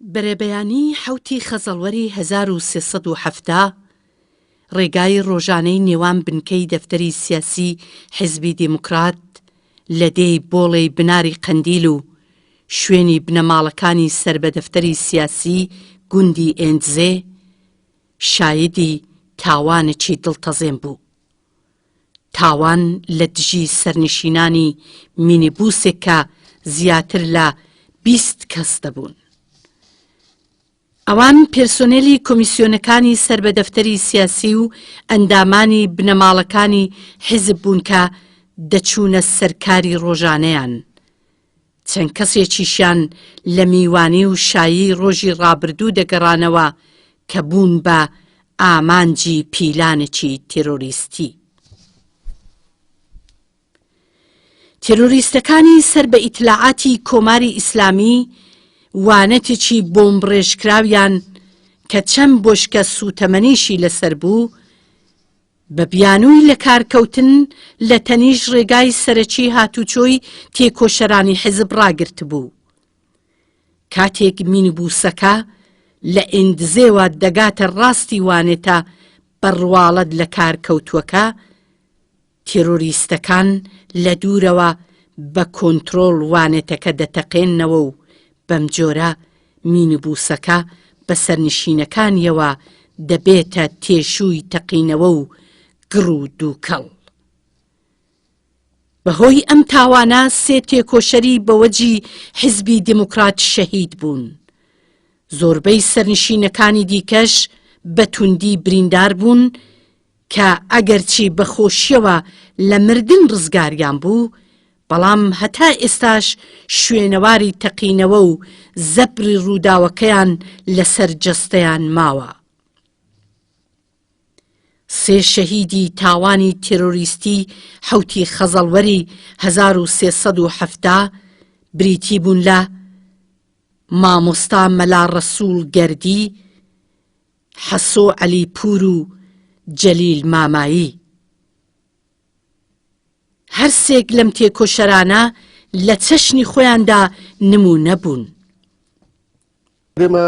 بەرەبەیانی حەوتی خەزەڵوەری 1370، ڕێگای ڕۆژانەی نێوان بنکەی دەفتەری سیاسی حیزبی دێموکرات لە دێی بۆڵێی بناری قەندیل و شوێنی بنەماڵەکانی سەر بە دەفتەری سیاسی گوندی ئێندزێ شایدی تاوانێکی دڵتەزێن بوو. تاوان لە دژی سەرنشینانی مینیبوسێک کە زیاتر لە 20 کەس دەبوون. ئەوان پێرسۆنێلی کۆمیسیۆنەکانی سەر بە دەفتەری سیاسی و ئەندامانی بنەماڵەکانی حیزب بوون کە دەچوونە سەر کاری ڕۆژانەیان. چەند کەسێکیشیان لە میوانی و شایی ڕۆژی ڕابردوو دەگەڕانەوە کە بوون بە ئامانجی پیلانێکی تێرۆریستی. تێرۆریستەکانی سەر بە ئیتلاعاتی کۆماری ئیسلامی وانەتێکی بۆمبڕێژکراویان کە چەند بۆشکە سووتەمەنیشی لەسەر بوو، بە بیانووی لەکارکەوتن لە تەنیشت ڕێگای سەرەکی هاتوچۆی تێکۆشەرانی حیزب ڕاگرتبوو. کاتێک مینیبووسەکە لە ئێندزێوە دەگاتە ڕاستی وانێتە بە ڕواڵەت لەکارکەوتووەکە، تیرۆریستەکان لە دوورەوە بە کۆنترۆڵ وانێتەکە دەتەقێننەوە و بەمجۆرە مینیبووسەکە بە سەرنشینەکانیەوە دەبێتە تێشووی تەقینەوە و گڕ و دووکەڵ. بەهۆی ئەم تاوانە سێ تێکۆشەری بەوەجی حیزبی دێموکرات شەهید بوون. زۆربەی سەرنشینەکانی دیکەش بە توندی بریندار بوون کە ئەگەرچی بە خۆشیەوە لە مردن ڕزگاریان بوو، بەڵام هەتا ئێستاش شوێنەواری تەقینەوە و زەبری ڕووداوەکەیان لەسەر جەستەیان ماوە. سێ شەهیدی تاوانی تێرۆریستی حەوتی خەزەڵوەری 1370 بریتی بوون لە، مامۆستا مەلا ڕەسووڵ گەردی، حەسۆ عەلی پوور و جەلیل مامایی. هەر سێک لەم تێکۆشەرانە لە چەشنی خۆیاندا نموونە بوون. ئێمە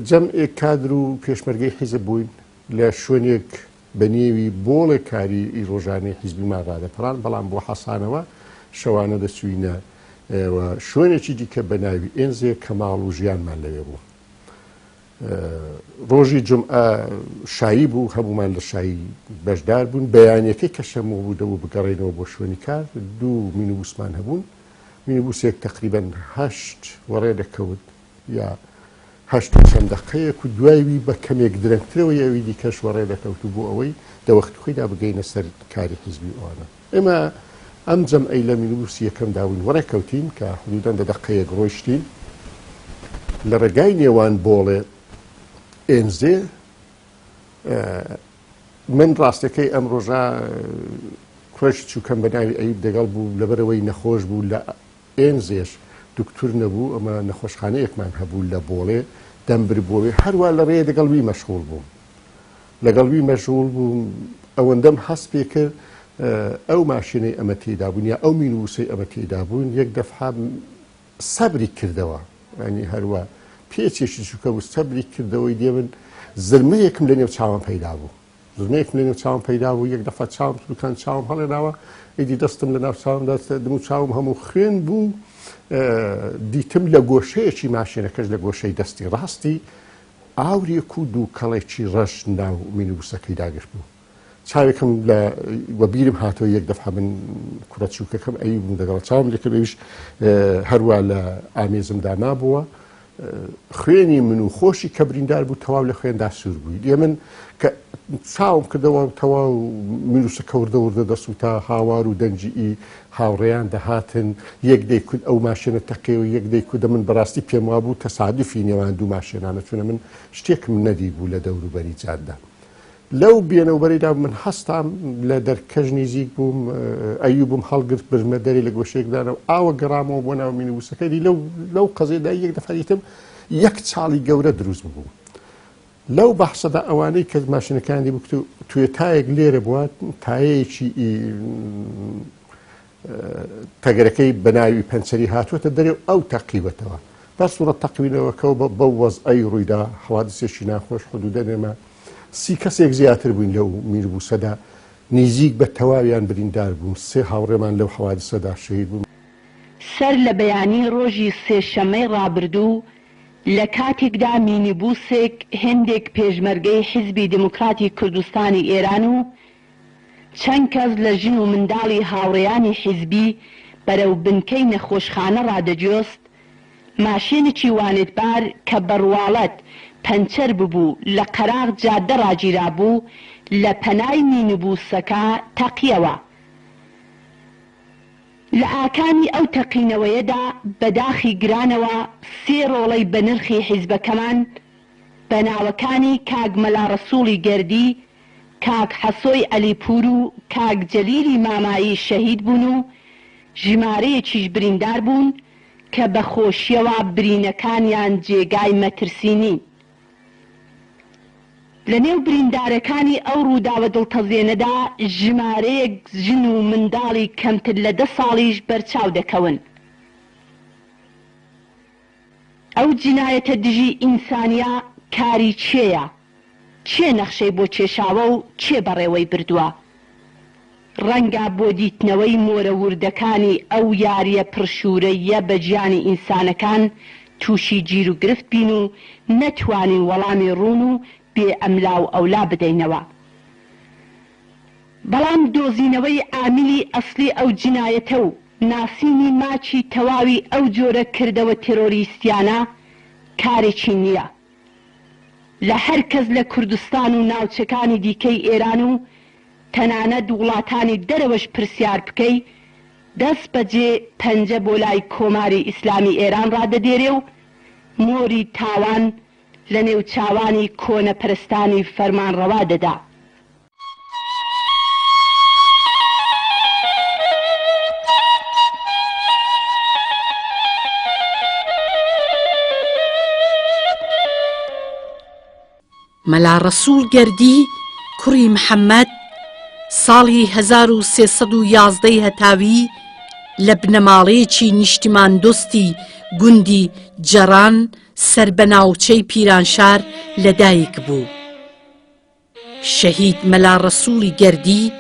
جەمعێک کادر و پێشمەرگەی حیزب بووین لە شوێنێک بە نێوی بۆڵێ کاری ئی ڕۆژانەی حیزبیمان ڕادەپەڕان، بەڵام بۆ حەسانەوە شەوانە دەچووینە شوێنێکی دیکە بە ناوی ئێنزێ کە ماڵ و ژیانمان لەوێ بوو. ڕۆژی جومعە شایی بوو، هەموومان لە شایی بەشدار بوون. بەیانیەکەی کە شەمۆ بوو دەبوو بگەڕێینەوە بۆ شوێنی کار. دوو مینیبوسمان هەبوون. مینیبوسێک تەقریبەن هەشت وەڕێ دەکەوت یا هەشت و چەند دەقەیەک و دوای وی بە کەمێک درەنگترەوە ئەوی دیکەش وەڕێ دەکەوت و بۆ ئەوەی دە وەختی خۆیدا بگەینە سەر کاری حیزبی و ئەوانە. ئێمە ئەم جەمعەی لە مینیبوسی یەکەمدا بووین وەڕێ کەوتین کە حدودەن دە دەقەیەک ڕۆیشتین لە ڕێگای نێوان بۆڵێ ئێنزێ من ڕاستەکەی ئەم ڕۆژە کوڕێکی چووکەم بە ناوی ئەیوب دەگەڵ بوو لەبەرەوەی نەخۆش بوو لە ئێنزێش دکتور نەبوو ئەمە نەخۆشخانەیەکمان هەبوو لە بۆڵێ دەمبربووەوەی هەروە لە ڕێ دەگەڵ وی مەشغوڵ بووم لەگەڵ وی مەشغوڵ بووم ئەوەندەم هەست پێ کرد ئەو ماشێنەی ئەمە تێیدا بوون یا ئەو مینووسەی ئەمە تێیدا بوون یەک دەفعە سەبری کردەوە ینی هەروە پێچێکی چووکە بوو سەبری کردەوەی دێ من زرمەیەکم لە نێو چاوم پەیدا بوو زرمەیەکم لە نێو چاوم پەیدا بوو یەک دەفعە چاوم تروکان چاوم هەڵێناوە ئیدی دەستم لە ناو چاومدا دم و چاوم هەموو خوێن بوو دیتم لە گۆشەیەکی ماشێنەکەش لە گۆشەی دەستی ڕاستی ئاورێک و دووکەڵێکی ڕەش ناو مینیبوسەکەی داگرتبوو. چاوێکم لە وەبیرم هاتەوە یەک دەفعە من کوڕە چووکەکەم ئەوی بووم دەگەڵ چاوم لێکرد ئەویش هەروا لە ئامێزمدا مابووە. خوێنی من و خۆشی کە بریندار بوو تەواو لە خوێندا سوور بووی. لێ من کە چاوم کردەوە تەواو مینوسەکە وردە وردە دەسووتا هاوار و دەنگی ئی هاوڕێیان دەهاتن، یەک دەیکوت ئەو ماشێنە تەقیەوە، یەک دەیکوت من بەڕاستی پێم وابوو تەسادوفی نێوان دوو ماشێنانە، چونە من شتێکم نەدیبوو لە دەوروبەری جادە. لەو بێنەوبەرەیدا من هەستام لە دەرکەش نیزیک بووم، ئەیوبم هەڵگرت بردمە دەرێ لە گۆشەیەک دانا و ئاوە گەڕامەوە بۆ ناو مینیبوسەکە، دی لەو لەو قەزیەدا یەک دەفعە دیتم یەک چاڵی گەورە دروست ببوو. لەو بەحسەدا ئەوانەی کە ماشینەکانی بوو توێتایەک لێرە بووە تایەیەکی تەگەرەکەی بە ناوی پەنچەری هاتووەتە دەرێ و ئەو تەقیوەتەوە. بەر سوڕەت تەقوینەوەکەو بەو وەزعەی ڕوویدا حەوادسێکی ناخۆش حدودەن ئێمە سی کەسێک زیاتر بووین لەو مینبوسەدا نیزیک بە تەواویان بریندار بوون سێ هاوڕێمان لەو حەوادسەدا شەهید بوون. سەر لە بەیانی ڕۆژی سێشەممەی ڕابردوو لە کاتێکدا مینیبوسێک هێندێک پێشمەرگەی حیزبی دێموکراتی کوردستانی ئێران و چەند کەس لە ژن و منداڵی هاوڕێیانی حیزبی بەرەو بنکەی نەخۆشخانە ڕادەگۆست، ماشێنێکی وانێتبار کە بە ڕواڵەت پەنچەر ببوو لە قەراغ جادە ڕاگیرابوو، لە پەنای مینیبوسەکە تەقیەوە. لە ئاکامی ئەو تەقینەوەیەدا بە داخی گرانەوە سێ ڕۆڵەی بەنرخی حیزبەکەمان بە ناوەکانی کاک مەلا ڕەسووڵی گەردی، کاک حەسۆی عەلیپوور و کاک جەلیلی مامایی شەهید بوون و ژمارەیەکیش بریندار بوون کە بە خۆشییەوە برینەکانیان جێگای مەترسی نین. لە نێو بریندارەکانی ئەو ڕووداوە دڵتەزێنەدا ژمارەیەک ژن و منداڵی کەمتر لە دە ساڵیش بەرچاو دەکەون. ئەو جینایەتە دژی ئینسانیە کاری کێیە؟ کێ نەخشەی بۆ کێشاوە و کێ بەڕێوەی بردووە؟ ڕەنگە بۆ دیتنەوەی مۆرە وردەکانی ئەو یاریە پڕ شوورەییە بە گیانی ئینسانەکان تووشی گیروگرفت بین و نەتوانین وەڵامی ڕوون و بێ ئەملا و ئەولا بدەینەوە. بەڵام دۆزینەوەی عامیلی ئەسڵی ئەو جینایەتە و ناسینی ماکی تەواوی ئەو جۆرە کردەوە تێرۆریستیانە کارێکی نییە. لە هەر کەس لە کوردستان و ناوچەکانی دیکەی ئێران و تەنانەت وڵاتانی دەرەوەش پرسیار بکەی دەست بەجێ پەنجە بۆ لای کۆماری ئیسلامی ئێران ڕادەدێرێ و مۆری تاوان لە نێوچاوانی کۆنەپەرستانی فەرمانڕەوا دەدا. مەلا ڕەسووڵ گەردی کوڕی محەممەد ساڵی 1311 ی هەتاوی لە بنەماڵەیەکی نیشتیماندۆستی گوندی جەڕان سەر بە ناوچەی پیرانشار لەدایک بوو. شەهید مەلا ڕەسووڵی گەردی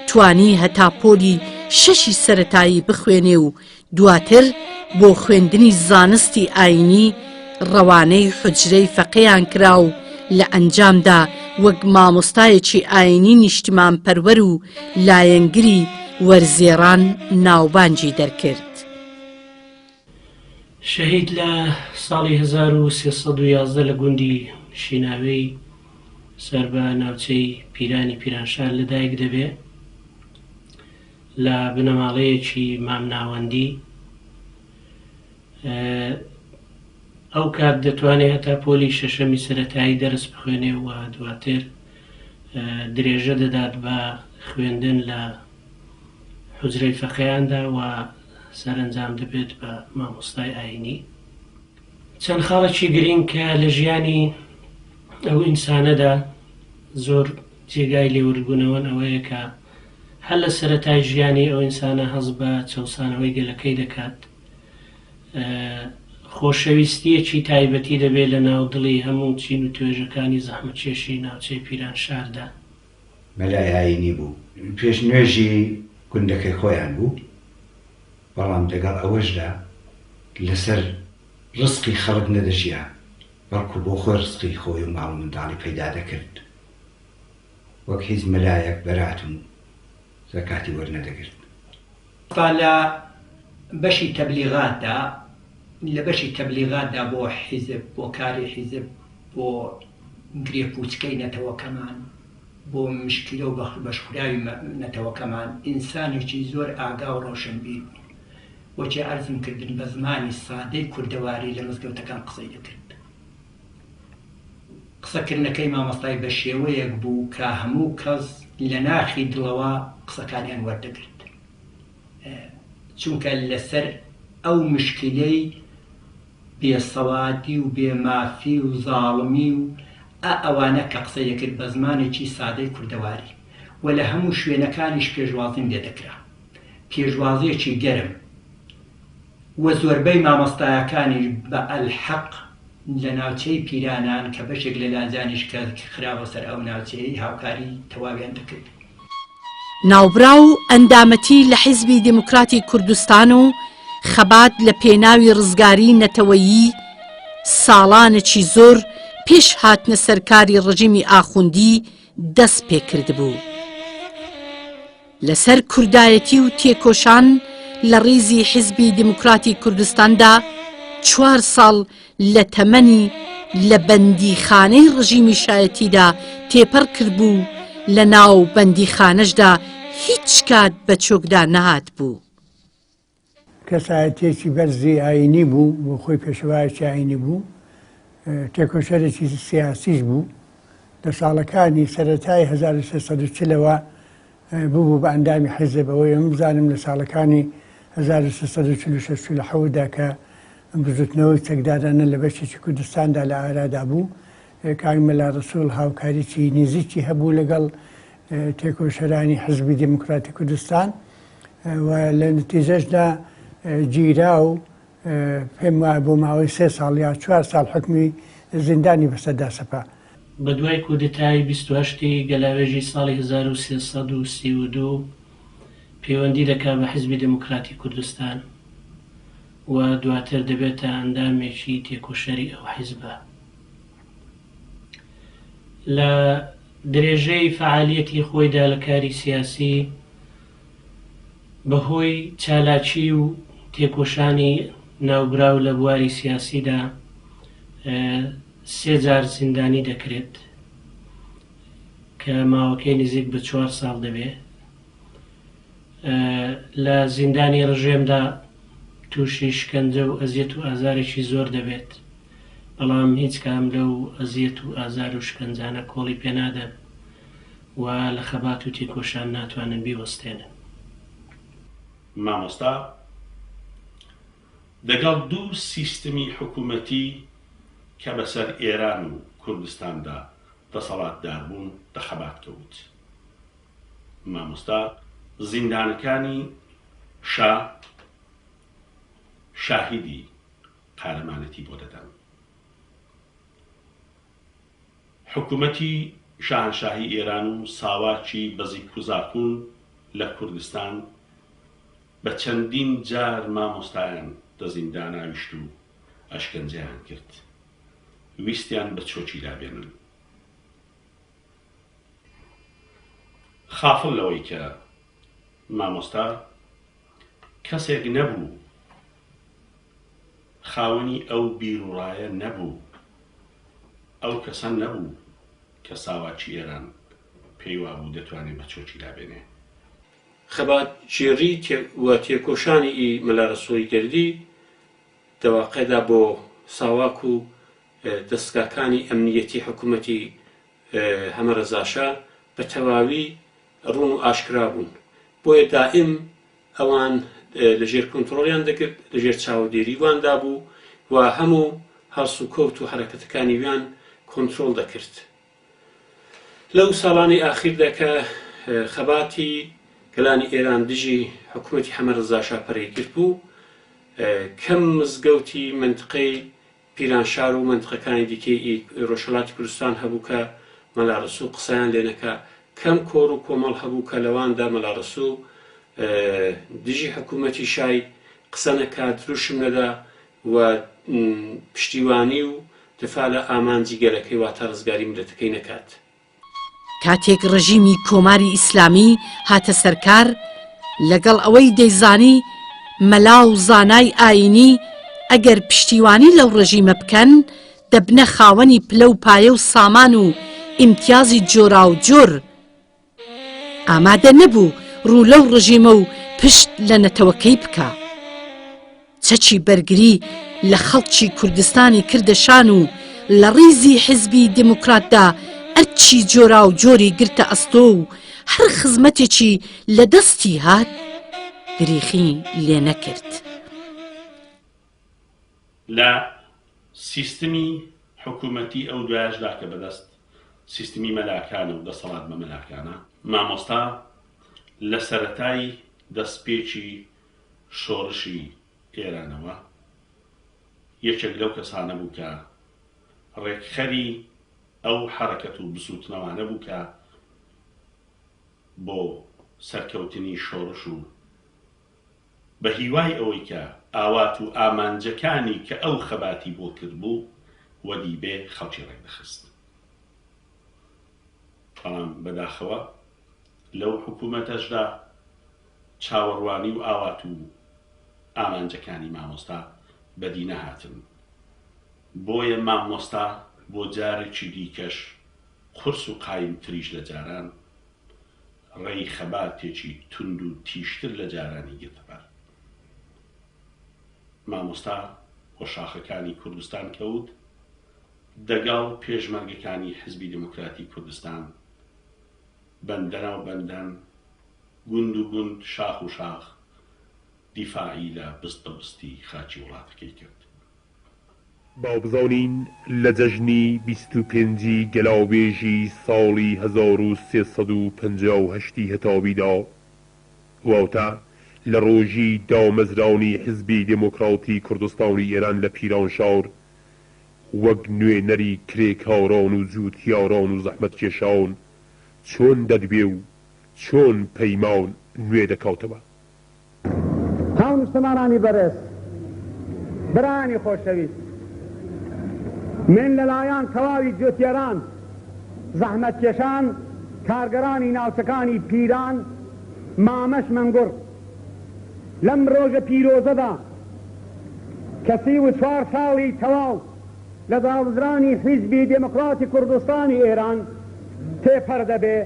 توانی هەتا پۆلی شەشی سەرەتایی بخوێنێ و دواتر بۆ خوێندنی زانستی ئایینی ڕەوانەی حوجرەی فەقێیان کرا و لە ئەنجامدا وەک مامۆستایەکی ئایینی نیشتمانپەروەر و لایەنگری وەرزێڕان ناوبانگی دەرکرد. شەهید لە ساڵی 1311 لە گوندی شیناوێی سەر بە ناوچەی پیرانی پیرانشار لەدایک دەبێ. لە بنەماڵەیەکی مامناوەندی ئەو کات دەتوانێت هەتا پۆلی شەشەمی سەرەتایی دەرس بخوێنێ و دواتر درێژە دەدات بە خوێندن لە حوجرەی فەقێیاندا و سەرەنجام دەبێت بە مامۆستای ئایینی. چەند خاڵێکی گرینگ کە لە ژیانی ئەو ئینسانەدا زۆر جێگای لێوردبوونەوەن ئەوەیە کە هەر لە سەرەتای ژیانی ئەو ئینسانە هەست بە چەوسانەوەی گەلەکەی دەکات، خۆشەویستییەکی تایبەتی دەبێت لە ناو دڵی هەموو چین و توێژەکانی زەحمەتکێشی ناوچەی پیرانشاردا. مەلای ئایینی بوو. پێشنوێژی گوندەکەی خۆیان بوو، بەڵام دەگەڵ ئەوەشدا لەسەر ڕزقی خەڵک نەدەژیا، بەڵکو بۆ خۆی ڕزقی خۆی و ماڵ و منداڵی پەیدا دەکرد. وەک هیچ مەلایەک بەرات و زەکاتی وەرنەدەگرت. تا لە بەشی تەبلیغاتدا، لە بەشی تەبلیغاتدا بۆ حیزب، بۆ کاری حیزب، بۆ گرێ پووچکەی نەتەوەکەمان، بۆ مشکیلە و بەشخوراوی نەتەوەکەمان، ئینسانێکی زۆر ئاگا و ڕۆشنبیر بوو. وەکێ عەرزم کردن بە زمانی سادەی کوردەواری لە مزگەوتەکان قسەی دەکرد. قسەکردنەکەی مامۆستای بە شێوەیەک بوو کە هەموو کەس لە ناخی دڵەوە قسەکانیان وەردەگرت. چونکە لەسەر ئەو مشکیلەی بێ سەوادی و بێ مافی و زاڵمی و ئا ئەوانە کە قسەی دەکرد بە زمانێکی سادەی کوردەواری و لە هەموو شوێنەکانیش پێشوازیم لێ دەکرا. پێشوازیەکی گەرم. و زۆربەی مامۆستایەکانیش بە ئەلحەق لە ناوچەی پیرانان کە بەشێک لە لاجانیش کە خرابۆ سەر ئەو ناوچەیەی هاوکاری تەواویان دەکرد. ناوبراو ئەندامەتی لە حیزبی دێموکراتی کوردستان و خەبات لە پێناوی ڕزگاریی نەتەوەیی ساڵانێکی زۆر پێش هاتنە سەرکاری ڕژیمی ئاخوندی دەست پێ کردبوو. لەسەر کوردایەتی و تێکۆشان لە ڕیزی حیزبی دێموکراتی کوردستاندا چوار ساڵ لە تەمەنی لە بەندیخانەی ڕژیمی شایەتیدا تێپەڕ کردبوو و لە ناو بەندیخانەشدا هیچ کات بە چۆکدا نەهاتبوو. کەسایەتییەکی بەرزی ئایینی بوو، بۆ خۆی پێشەوایەکی ئایینی بوو، تێکۆشەرێکی سیاسیش بوو. لە ساڵەکانی سەرەتای 1340 ەوە ببوو بە ئەندامی حیزب، ئەوەی ئەمن بزانم لە ساڵەکانی 1346 47 دا کە بزوتنەوەی چەکدارانە لە بەشێکی کوردستاندا لە ئارادا بوو، کاک مەلا ڕەسووڵ هاوکاریی نزیکی هەبوو لەگەڵ تێکۆشەرانی حیزبی دێموکراتی کوردستان. و لە نتیجەشدا گیرا و پێم وایە بۆ ماوەی سێ ساڵ یا چوار ساڵ حوکمی زیندانی بەسەردا سەپا. بە دوای کودتای 28 ی گەلاوێژی ساڵی 1332 پەیوەندی دەکا بە حیزبی دێموکراتی کوردستان و دواتر دەبێتە ئەندامێکی تێکۆشەری ئەو حیزبە. لە درێژەی فەعالیەتی خۆیدا لە کاری سیاسی بە هۆی چالاکی و تێکۆشانی ناوبراو لە بواری سیاسیدا سێ جار زیندانی دەکرێت کە ماوەکەی نزیک بە چوار ساڵ دەبێ. لە زیندانی ڕژێمدا تووشی شکەنجە و ئەزیەت و ئازارێکی زۆر دەبێت، بەڵام هیچ کام لەو ئەزیەت و ئازار و شکەنجانە کۆڵی پێ نادەن و لە خەبات و تێکۆشان ناتوانن بیوەستێنن. مامۆستا دەگەڵ دوو سیستمی حکوومەتی کە بەسەر ئێران و کوردستاندا دەسەڵاتدار بوون دە خەبات کەوت. مامۆستا زیندانەکانی شا شاهیدی قارەمانەتی بۆ دەدەن. حکومەتی شاهنشاهی ئێران و ساواکی بەزیکوزاکون لە کوردستان بە چەندین جار مامۆستایان دە زینداناویشت و ئەشکەنجەیان کرد. ویستیان بە چۆکی دابێنن. خافڵ لەوەی کە مامۆستا کەسێک نەبوو خاوەنی ئەو بیروڕایە نەبوو، ئەو کەسە نەبوو کە ساواکی ئێران پێی وابوو دەتوانێ بە چۆکی دابێنێ. خەباتگێڕی و تێکۆشانی ئی مەلا رەسوڵی گەردی دە واقعدا بۆ ساواک و دەستگاکانی ئەمنییەتی حکوومەتی هەمە رەزاشا بە تەواوی ڕوون و ئاشکرا بوون. بۆیە دائیم ئەوان لە ژێر کۆنتڕۆڵیان دەگرت، لە ژێر چاودێری واندا بوو و هەموو هەڵسوکەوت و حەرەکەتەکانی ویان کۆنترۆڵ دەکرد. لەو ساڵانەی ئاخیردا کە خەباتی گەلانی ئێران دژی حکوومەتی حەمە رەزاشا پەرەی گرت بوو، کەم مزگەوتی مەنتقەی پیرانشار و مەنتقەکانی دیکەی ئی ڕۆژهەڵاتی کوردستان هەبوو کە مەلا ڕەسوو قسەیان لێ نەکا، کەم کۆڕ و کۆمەڵ هەبوو کە لەواندا مەلا ڕەسوو دژی حکوومەتی شای قسە نەکا، دروشم نەدا و پشتیوانی و دفاع لە ئامانجی گەلەکەی واتە ڕزگاری میللەتەکەی نەکات. کاتێک ڕژیمی کۆماری ئیسلامی هاتە سەر کار، لەگەڵ ئەوەی دەیزانی مەلا و زانای ئایینی ئەگەر پشتیوانی لەو ڕژیمە بکەن دەبنە خاوەنی پلە و پایە و سامان و ئیمتیازی جۆراوجۆر، ئامادە نەبوو ڕوو لەو ڕژیمە و پشت لە نەتەوەکەی بکا. چەکی بەرگری لە خەڵکی کوردستانی کردە شان و لە ڕیزی حیزبی دێموکراتدا ئەرکی جۆراوجۆری گرتە ئەستۆ و هەر خزمەتێکی لە دەستی هات دریخی لێ نەکرد. لە سیستمی حکوومەتی ئەو دوایەشدا کە بەدەست سیستمی مەلاکانە و دەسەڵات بە مەلاکانە، مامۆستا لە سەرەتای دەستپێکی شۆڕشی. ئێرانەوە یەکێک لەو کەسانە بوو کە ڕێکخەری ئەو حەرەکەت و بزووتنەوانە بوو کە بۆ سەرکەوتنی شۆڕش و بە هیوای ئەوەی کە ئاوات و ئامانجەکانی کە ئەو خەباتی بۆ کردبوو وەدی بێ خەڵکی ڕێکدەخست. بەڵام بەداخەوە لەو حکوومەتەشدا چاوەڕوانی و ئاوات و ئامانجەکانی مامۆستا بەدی نەهاتن. بۆیە مامۆستا بۆ جارێکی دیکەش قورس و قایمتریش لە جاران، ڕێی خەباتێکی توند و تیژتر لە جارانی گرتە بەر. مامۆستا بۆ شاخەکانی کوردستان کەوت، دەگەڵ پێشمەرگەکانی حزبی دێموکراتی کوردستان بەندەناو بەندەن، گوند و گوند، شاخ و شاخ دیفاعی لە بست بە بستی خاکی وڵاتەکەی کرد. با بزانین لە جەژنی 25 ی گەلاوێژی ساڵی 1358 ی هەتاویدا، واتا لە ڕۆژی دامەزرانی حیزبی دێمۆکڕاتی کوردستانی ئێران لە پیرانشار، وەک نوێنەری کرێکاران و جووتیاران و زەحمەتکێشان چۆن دەدوێ و چۆن پەیمان نوێ دەکاتەوە؟ هاونیشتمانانی بەڕێز، برایانی خۆشەویست، من لەلایان تەواوی جوتیاران، زەحمەتکێشان، کارگەرانی ناوچەکانی پیران، مامەش مەنگوڕ، لەم ڕۆژە پیرۆزەدا کە 34 ساڵی تەواو لە دامەزرانی حیزبی دێموکراتی کوردستانی ئێران تێپەر دەبێ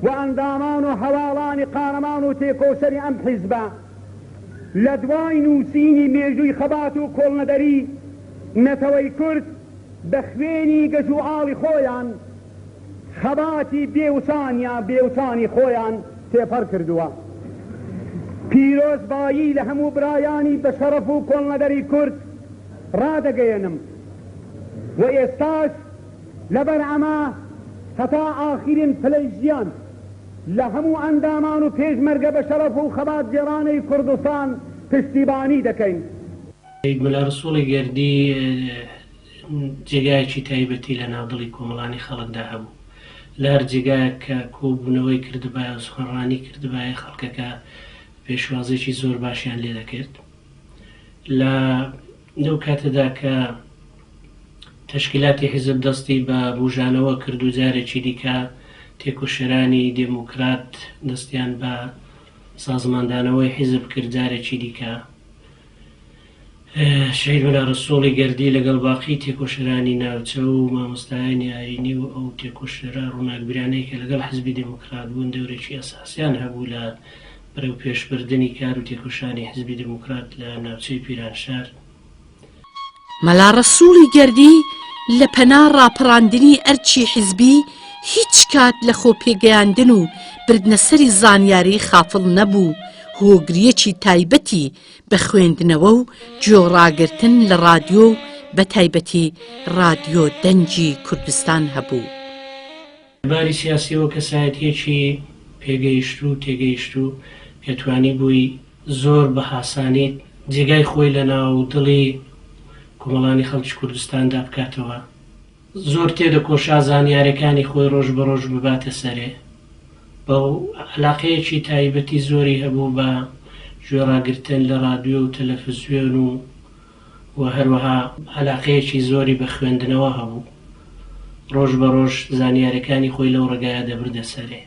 و ئەندامان و هەواڵانی قارەمان و تێکۆشەری ئەم حیزبە لە دوای نووسینی مێژووی خەبات و کۆڵنەدەری نەتەوەی کورد بە خوێنی گەش و ئاڵی خۆیان خەباتی بێوچانیان بێوچانی خۆیان تێپەڕ کردووە. پیرۆزبایی لە هەموو برایانی بەشەڕەف و کۆڵنەدەری کورد ڕادەگەیەنم و ئێستاش لەبەر ئەمە هەتا ئاخیرین پلەی ژیان لە هەموو ئەندامان و پێشمەرگە بەشەڕەف و خەباتگێڕانەی کوردستان پشتیبانی دەکەین. شەهید مەلا ڕەسووڵی گەردی جێگایەکی تایبەتی لە ناو دڵی کۆمەڵانی خەڵکدا هەبوو. لە هەر جێگایەک کە کۆبوونەوەی کردبایە و سوخەنڕانی کردبایە خەڵکەکە پێشوازیی زۆر باشیان لێ دەکرد. لە لەو کاتەدا کە تەشکیلاتی حیزب دەستی بە بووژانەوە کرد و جارێکی دیکە تێکۆشەرانی دێموکرات دەستیان بە سازماندانەوەی حیزب کرد جارێکی دیکە شەهید مەلا ڕەسووڵی گەردی لەگەڵ باقی تێکۆشەرانی ناوچە و مامۆستایانی ئایینی و ئەو تێکۆشەرە ڕووناکبیرانەی کە لەگەڵ حیزبی دێموکرات بوون دەورێکی ئەساسیان هەبوو لە بەرەوپێشبردنی کار و تێکۆشانی حیزبی دێموکرات لە ناوچەی پیرانشار. مەلا ڕەسووڵی گەردی لە پەنا ڕاپەڕاندنی ئەرکی حیزبی هیچ کات لە خۆ پێگەیاندن و بردنەسەری زانیاری خافڵ نەبوو، هۆگرییەکی تایبەتی بە خوێندنەوە و گوێڕاگرتن لە ڕادیۆ و بە تایبەتی ڕادیۆ دەنگی کوردستان هەبوو. لە باری سیاسیەوە کەسایەتیەکی پێگەیشتوو و تێگەیشتوو کە توانیبووی زۆر بە هاسانی جێگای خۆی لە ناو دڵی کۆمەڵانی خەڵکی کوردستاندا بکاتەوە، زۆر تێدەکۆشا زانیارەکانی خۆی ڕۆژ بە ڕۆژ بباتە سەرێ بە و عەلاقەیەکی تایبەتی زۆری هەبوو بە گوێڕاگرتن لە ڕادیۆ و تەلەفزیۆن و و هەروەها عەلاقەیەکی زۆری بە خوێندنەوە هەبوو. ڕۆژ بە ڕۆژ زانیارەکانی خۆی لەو ڕێگایە دەبردە سەرێ.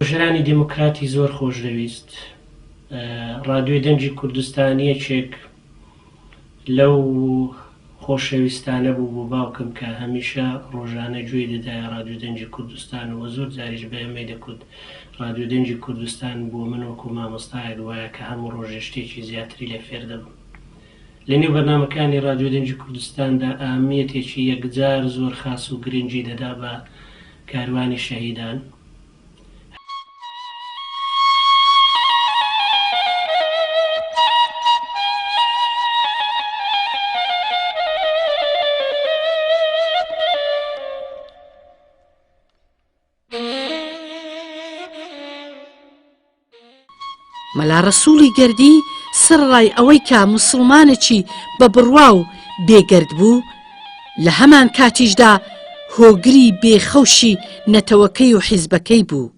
ژنانی دێموکراتی زۆر خۆش دەویست. ڕادیۆی دەنگی کوردستان یەکێک لەو خۆشەویستانە بوو بۆ باوکم کە هەمیشە ڕۆژانە گوێی دەدایە ڕادیۆ دەنگی کوردستان و زۆر جاریش بە ئێمەی دەکوت ڕادیۆ دەنگی کوردستان بۆ من وەکوو مامۆستایەک وایە کە هەموو ڕۆژێ شتێکی زیاتری لێ فێر دەبم. لە نێو بەرنامەکانی ڕادیۆ دەنگی کوردستاندا ئەهەمییەتێکی یەکجار زۆر خاس و گرنگی دەدا بە کاروانی شەهیدان. مەلا ڕەسووڵی گەردی سەرەڕای ئەوەی کە موسڵمانێکی بە بڕوا و بێگەرد بوو، لە هەمان کاتیشدا هۆگری بێ خەوشی نەتەوەکەی و حیزبەکەی بوو.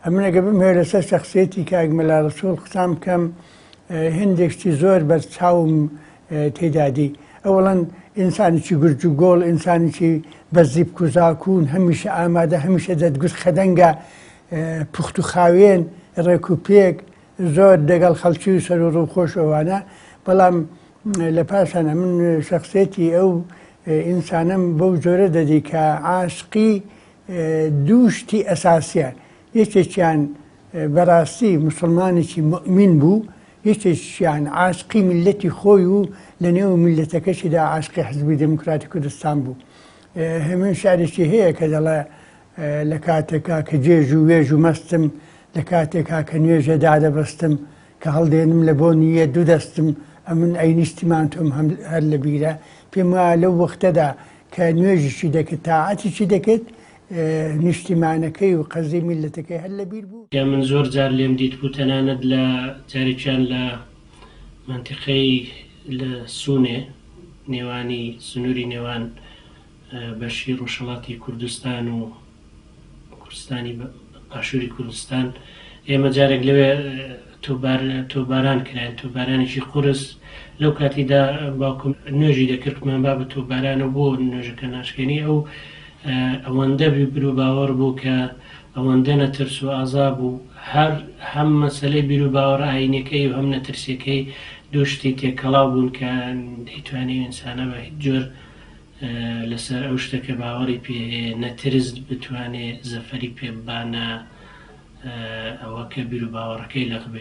ئەمن ئەگەر بمهەوێ لەسەر شەخسیەتی کاک مەلا ڕەسووڵ قسان بکەم هێندێک شتی زۆر بەر چاوم تێدا دی. ئەوەڵەن ئینسانێکی گورج و گۆڵ، ئینسانێکی بە زیپک و زاکوون، هەمیشە ئامادە، هەمیشە دەتگوت خەدەنگە، پوخت و خاوێن، ڕێک و پێک، زۆر دەگەڵ خەڵکی و سەر و ڕووخۆش ئەوانە. بەڵام لە پاشان ئەمن شەخسیەتی ئەو ئینسانەم بەو جۆرە دەدی کە عاشقی دوو شتی ئەساسیە، یەکێکیان بەراستی موسڵمانێکی موئمین بوو، یەکێکیان عاشقی میللەتی خۆی و لە نێو میللەتەکەشیدا عاشقی حزبی دێموکراتی کوردستان بوو. هێمن شعرێکی هەیە کە دەڵێ لە کاتێکا کە گێژ و وێژ و مەستم، لە کاتێکا کە نوێژێ دادەبەستم، کە هەڵدێنم لە بۆنی یە دو دەستم، ئەمن ئەی نیشتیمان تۆم هەر لە بیرە. پێم وایە لەو وەختەدا کە نوێژیشی دەکرد، تاعەتیشی دەکرد، نیشتیمانەکەی و قەزیەی میللەتەکەی هەر لە بیر بوو. کە من زۆر جار لێم دیتبوو تەنانەت لە جارێکیان لە مەنتیقەی لە سونێ نێوانی سنووری نێوان بەشی ڕۆژهەڵاتی کوردستان و کوردستانی باشووری کوردستان ئێمە جارێک لەوێ تۆپباران کراین تۆپبارانێکی قورس لەو کاتیدا باوکم نوێژی دەکرد کوتمان بابە تۆپبارانە بۆ نوێژەکە ناشکێنی ئەو ئەوەندە بیر و باوەڕ بوو کە ئەوەندە نەترس و ئازا بوو هەر هەم مەسەلەی بیر و باوەڕ ئاینەکەی و هەم نەترسیەکەی دوو شتی تێکەڵاو بوون کە دەیتوانی ئینسانە بە هیچ جۆر لەسەر ئەو شتە کە باوەڕی پێ هەیە نەترس بتوانێ زەفەری پێ ببا نە ئەوە کە بیروباوەڕەکەی لەق بێ.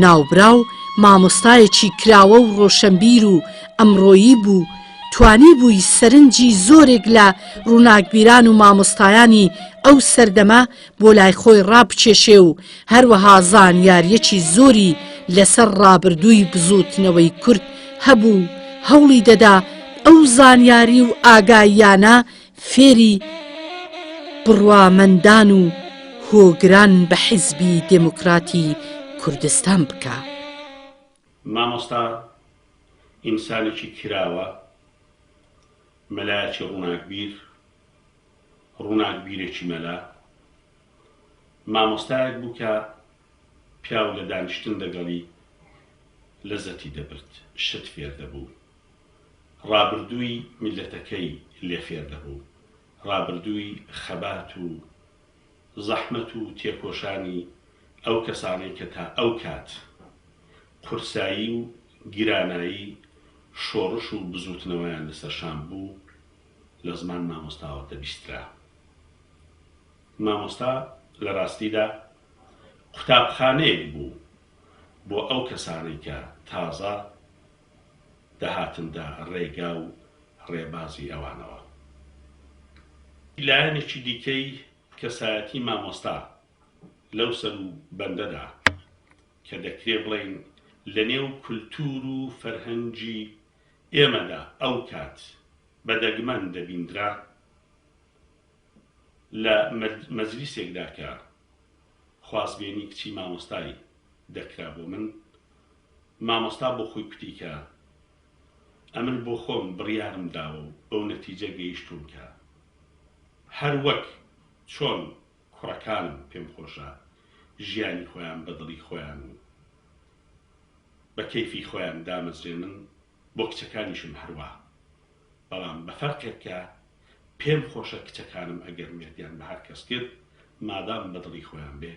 ناوبراو مامۆستایەکی کراوە و ڕۆشەنبیر و ئەمڕۆیی بوو، توانیبووی سەرنجی زۆرێک لە ڕووناکبیران و مامۆستایانی ئەو سەردەمە بۆ لای خۆی ڕابکێشێ و هەروەها زانیارییەکی زۆری لەسەر ڕابردووی بزووتنەوەی کورد هەبوو و هەوڵی دەدا ئەو زانیاری و ئاگاییانە فێری بڕوامەندان و هۆگران بە حیزبی دێموکراتی کوردستان بکا. مامۆستا ئینسانێکی کراوە، مەلایەکی ڕووناکبیر، ڕووناکبیرێکی مەلا، مامۆستایەک بوو کە پیاو لە دانیشتن دەگەڵی لەزەتی دەبرد، شت فێر دەبوو. ڕابردووی میللەتەکەی لێ فێر دەبوو، ڕابردووی خەبات و زەحمەت و تێکۆشانی ئەو کەسانەی کە تا ئەو کات قورسایی و گرانایی شۆڕش و بزووتنەوەیان لەسەر شان بوو، لە زمان مامۆستاوە دەبیسترا. مامۆستا لە ڕاستیدا قوتابخانەیەک بوو بۆ ئەو کەسانەی کە تازە دەهاتندە ڕێگا و ڕێبازی ئەوانەوە. لایەنێکی دیکەی کەسایەتی مامۆستا لەو سەروبەندەدا کە دەکرێ بڵێین لە نێو کولتوور و فەرهەنگی ئێمەدا ئەو کات بە دەگمەن دەبیندرا، لە مەجلیسێکدا کە خوازبێنی کچی مامۆستای دەکرا بۆ من، مامۆستا بۆ خۆی کوتی کە ئەمن بۆ خۆم بڕیارم داوە و بەو نەتیجە گەیشتووم کە هەر وەک چۆن کوڕەکانم پێم خۆشە ژیانی خۆیان بە دڵی خۆیان و بە کەیفی خۆیان دامەزرێنن، بۆ کچەکانیشم هەروا، بەڵام بە فەرقێک کە پێم خۆشە کچەکانم ئەگەر مێردیان بە هەر کەس کرد مادام بە دڵی خۆیان بێ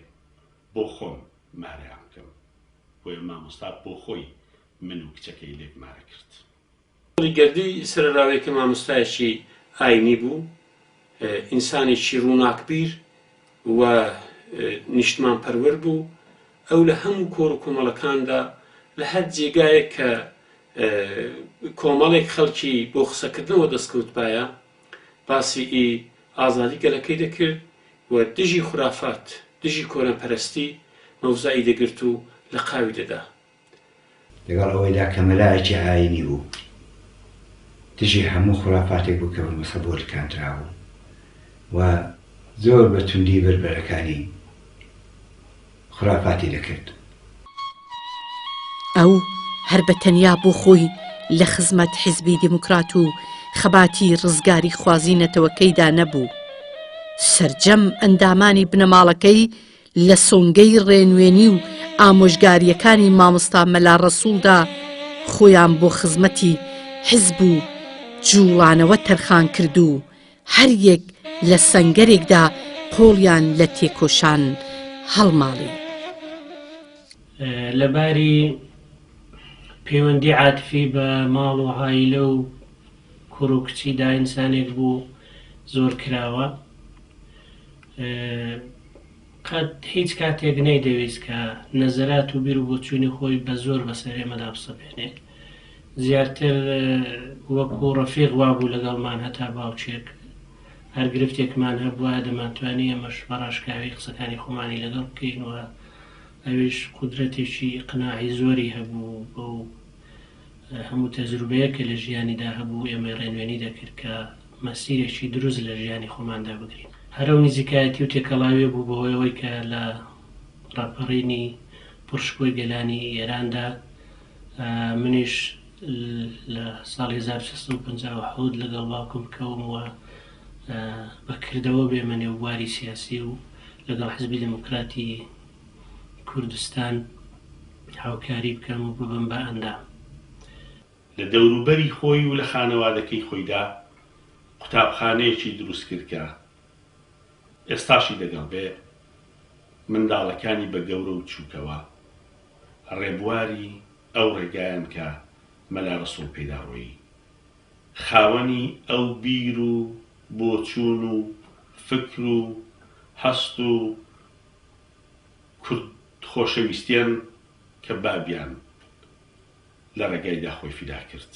بۆ خۆم مارەیان بکەم. بۆیە مامۆستا بۆ خۆی من و کچەکەی لێک مارە کرد. کوڕی گەردی سەرەراوەی کە مامۆستایەکی ئاینی بوو، ئینسانێکی ڕووناکبیر و نیشتمانپەروەر بوو، ئەو لە هەموو کۆڕ و کۆمەڵەکاندا لە هەر جێگایەک کە کۆمەڵێک خەڵکی بۆ قسەکردنەوە دەستکەوتبایە باسی ئی ئازادی گەلەکەی دەکرد و دژی خورافات، دژی کۆنەپەرستی مەوزەعی دەگرت و لە قاوی دەدا. لەگەڵ ئەوەیدا کە مەلایەکی ئایینی بوو، دژی هەموو خورافاتێک بوو کە بە مەزهەبەوە لکاندرابوو و زۆر بە توندی بەربەرەکانی خورافاتی دەکرد. ئەو هەر بە تەنیا بۆ خۆی لە خزمەت حیزبی دێموکرات و خەباتی ڕزگاریخوازی نەتەوەکەیدا نەبوو. سەرجەم ئەندامانی بنەماڵەکەی لە سۆنگەی ڕێنوێنی و ئامۆژگارییەکانی مامۆستا مەلا ڕەسووڵدا خۆیان بۆ خزمەتی حیزب و جووڵانەوە تەرخان کرد و هەر یەک لە سەنگەرێکدا قۆڵیان لە تێکۆشان هەڵماڵی. لە باری پەیوەندی عاتفی بە ماڵ و عایلە و کوڕ و کچی دا ئینسانێک بوو زۆر کراوە. قەت هیچ کاتێک نەیدەویست کە نەزەرات و بیر و بۆچوونی خۆی بە زۆر بەسەر ئێمەدا بسەپێنێ. زیاتر وەکوو ڕەفیق وابوو لەگەڵمان هەتا باوکێک. هەر گرفتێکمان هەبوایە دەمانتوانی ئێمەش بە ڕاشکاوی قسەکانی خۆمانی لەگەڵ بکەین و ئەویش قودرەتێکی ئیقناعی زۆری هەبوو بەو هەموو تەجروبەیە کە لە ژیانیدا هەبوو ئێمەی ڕێنوێنی دەکرد کە مەسیرێکی دروست لە ژیانی خۆماندا بگرین. هەر ئەو نزیکایەتی و تێکەڵاویە بوو بەهۆی ئەوەی کە لە ڕاپەڕینی پڕشکۆی گەلانی ئێراندا منیش لە ساڵی 1357 لەگەڵ باوکم بکەوم و بە کردەوە بێمە نێو بواری سیاسی و لەگەڵ حزبی دێموکراتی کوردستان هاوکاری بکەم و ببم بە ئەندام. لە دەوروبەری خۆی و لە خانەوادەکەی خۆیدا قوتابخانەیەکی دروست کرد کە ئێستاشی دەگەڵ بێ منداڵەکانی بە گەورە و چووکەوە ڕێبواری ئەو ڕێگایەن کە مەلا ڕەسووڵ پێیدا ڕۆیی. خاوەنی ئەو بیر و بۆچوون و فکر و هەست و کورد خۆشەویستیەن کە بابیان لە ڕێگایدا خۆی فیدا کرد.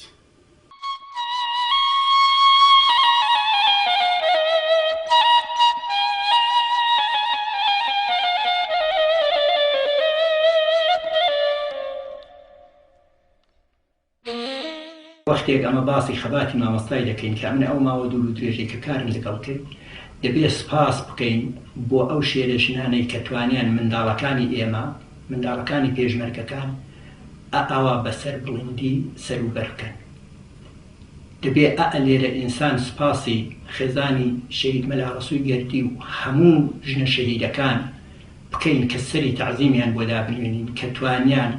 وەختێک ئەمە باسی خەباتی مامۆستای دەکەین کە ئەمن ئەو ماوە دوور و درێژەی کە کارم لەگەڵ کرد دەبێ سپاس بکەین بۆ ئەو شێرە ژنانەی کە توانیان منداڵەکانی ئێمە منداڵەکانی پێشمەرگەکان ئائاوا بە سەر بڵندی سەر و بەر بکەن. دەبێ ئا لێرە ئینسان سپاسی خێزانی شەهید مەلا ڕەسووی گەردی و هەموو ژنە شەهیدەکان بکەین کە سەری تەعزیمیان بۆ دابنوێنین کە توانیان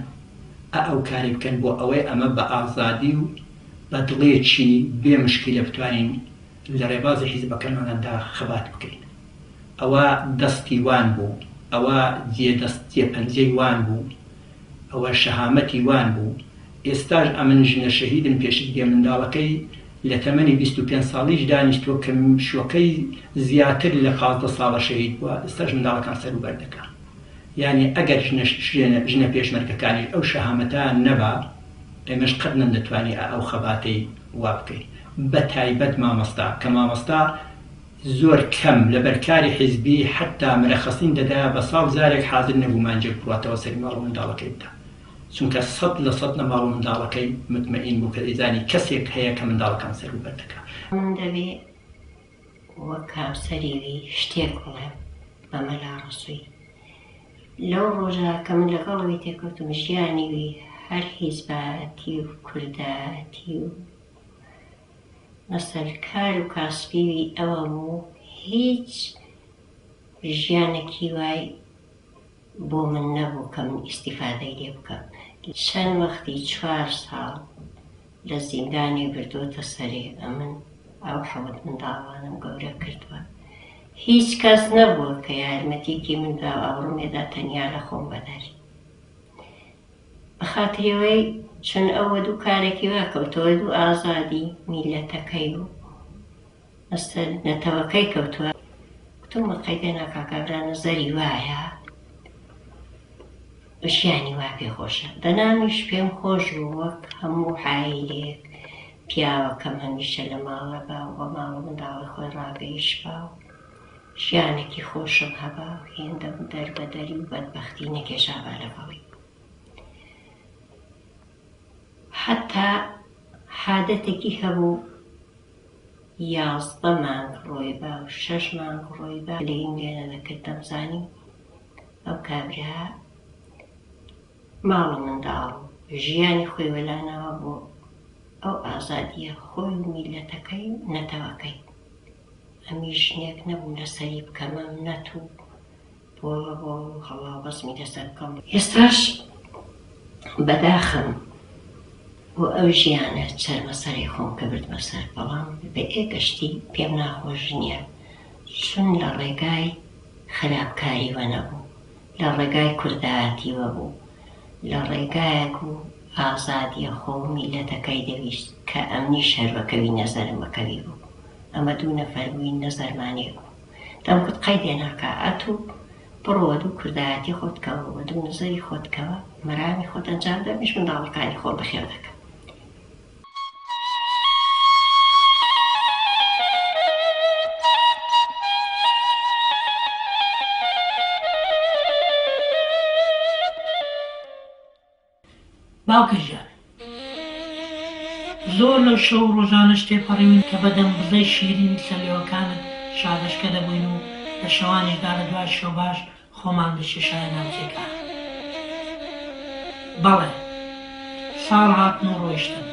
ئا ئەو کارەی بکەن بۆ ئەوەی ئەمە بە ئازادی و بە دڵێکی بێ مشکیلە بتوانین لە ڕێبازی حیزبەکەماندا خەبات بکەین. ئەوە دەستی وان بوو، ئەوە جێ دەست جێ پەنجەی وان بوو، ئەوە شەهامەتی وان بوو. ئێستاش ئەمن ژنە شەهیدم پێشت دێ منداڵەکەی لە تەمەنی 25 ساڵیش دانیشتووە کە شوەکەی زیاتر لە 15 ساڵە شەهید بووە ئێستاش منداڵەکان سەروبەر دەکا. یانی ئەگەر ژنە پێشمەرگەکانیش ئەو شەهامەتەیان نەبا ئێمەش قەت نەمدەتوانی ئە ئەو خەباتەی وا بکەین بە تایبەت مامۆستا کە مامۆستا زۆر کەم لەبەر کاری حیزبی حەتا مرەخەسین دەدایە بە ساڵ جارێک حازر نەبوو مانجێک بڕواتەوە سەری ماڵ و منداڵەکەی بدا چونکە سەد لە سەد لە ماڵ و منداڵەکەی متمەئین بوو کە دەیزانی کەسێک هەیە کە منداڵەکان سەروبەر دەکا. من دەبێ وەک هاوسەری وی شتێک بڵێم بە مەلا ڕەسووی. لەو ڕۆژە کە من لەگەڵ وی تێکەوتم ژیانی وی هەر حیزبایەتی و کوردایەتی و مەسەل کار و کاسبی وی ئەوە بوو هیچ ژیانێکی وای بۆ من نەبوو کە من ئیستیفادەی لێ بکەم. چەند وەختی چوار ساڵ لە زیندانی بردۆتە سەرێ ئەمن ئەو حەوت منداڵانەم گەورە کردوە هیچ کەس نەبووە کە یارمەتیکی من با و ئاوڕم لێدا تەنیا لە خۆم بەدەر بە خاتری ئەوەی چون ئەو وەدوو کارێکی وا کەوتەوە دوو ئازادی میللەتەکەی و بەسەر نەتەوەکەی کەوتووە. گوتم قەیدێ ناکا کابرا نەزەری وایە و ژیانی وا پێ خۆشە. دەنا منیش پێم خۆش بوو وەک هەموو عایلەیەک پیاوەکەم هەمیشە لە ماڵە با و بە ماڵ و منداڵی خۆی ڕاگەیشتبا و ژیانێکی خۆشم هەبا و هێندەم دەربەدەری و بەدبەختی نەکێشابا لەگەڵی. حەتا حادەتێکی هەبوو 11 مانگ ڕۆیبا و شەش مانگ ڕۆیبا لێیم لێ نەدەکرد دەمزانی ئەو کابرا ماڵ و منداڵ و. ژیانی خۆی وەلاناوە بۆ ئەو ئازادییە خۆی و میللەتەکەی و نەتەوەکەی. ئەمیش ژنێک نەبووم لەسەری بکەمە منەت و بۆڵە بۆڵ و هەڵاوبەزمی لەسەر بکەم. ئێستاش بەداخم بۆ ئەو ژیانە چەرمەسەرەی خۆم کە بردمە سەر، بەڵام بە ئێگەشتی پێم ناخۆش نییە، چون لە ڕێگای خراپکاریوە نەبوو، لە ڕێگای کوردایەتیوە بوو، لە ڕێگایەک بوو ئازادیە خۆ و میللەتەکەی دەویست کە ئەمنیش هەر وەکەوی نەزەرم وەکەوی بوو، ئەمە دوو نەفەر بووین نەزەرمان یەک بوو. دەمگوت قەیدێ ناکا ئەتوو بڕۆ وەدوو کوردایەتی خۆت کەوە وەدوو نزەری خۆت کەوە مەرامی خۆت ئەنجام دە منیش منداڵەکانی خۆم بەخێو دەکەم. باوکە گیان زۆر لەو شەو و ڕۆژانەش تێپەڕیون کە بە دەم بزەی شیرینی سەر لێوەکانت شادەشکە دەبووین و لە شەوانیشدا لە دوای شەوباش خۆمان دەکێشایە ناو جێگا. بەڵێ، ساڵ هاتن و ڕۆیشتن.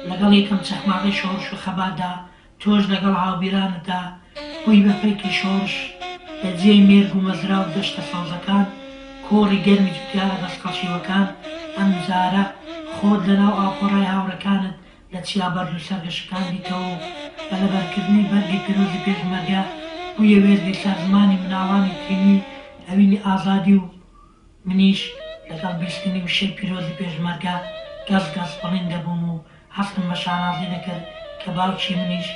لەگەڵ یەکەم چەخماغەی شۆڕش و خەباتدا تۆش لەگەڵ هاوبیرانتدا بووی بە پەیکی شۆڕش، لە جێی مێرگ و مەزرا و دەشتە سەوزەکان، کۆڕی گەرمی جوتیارە دەستقەڵشیوەکان، ئەمجارە خۆت لەناو ئاپۆرای هاوڕێکانت لە چیا بەرز و سەرگەشەکان دیتەوە و بە لەبەرکردنی بەرگی پیرۆزی پێشمەرگە بوویە وێستگەی سەرزمانی مناڵانی تینووی ئەوینی ئازادی و منیش لەگەڵ بیستنی وشەی پیرۆزی پێشمەرگە گەز گەز بڵیند دەبووم و هەستم بە شانازی دەکرد کە باوکی منیش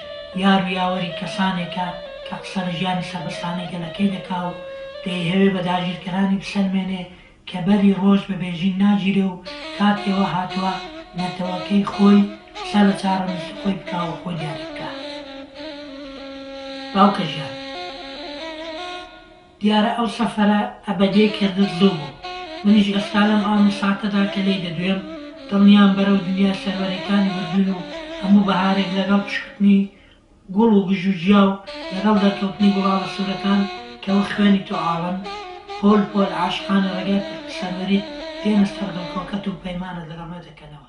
یار و یاوەری کەسانێکە کە قسە لە ژیانی سەربەستانەی گەلەکەی دەکا و دەیهەوێ بە داگیرکەرانی بسەلمێنێ کە بەری ڕۆژ بە بێژین ناگیرێ و کاتی ئەوە هاتووە نەتەوەکەی خۆی قسە لە چارەنووسی خۆی بکا و خۆی دیاری بکا. باوکە گیان. دیارە ئەو سەفەرە ئەبەدیەی کردت زوو بوو. منیش ئێستا لەم ئان و ساتەدا کە لێی دەدوێم، دڵنیام بەرەو دنیای سەروەرێکانی بردووین و هەموو بەهارێک لەگەڵ پشکوتنی گوڵ و گژوگیا و لەگەڵ دەرکەوتنی گوڵاڵە سوورەکان کە وەک خوێنی تۆ ئاڵن، پۆل پۆل عاشقانی ڕێگای سەروەریت دێنە سەر گڵکۆکەت و پەیمانت لەگەڵ نوێ دەکەنەوە.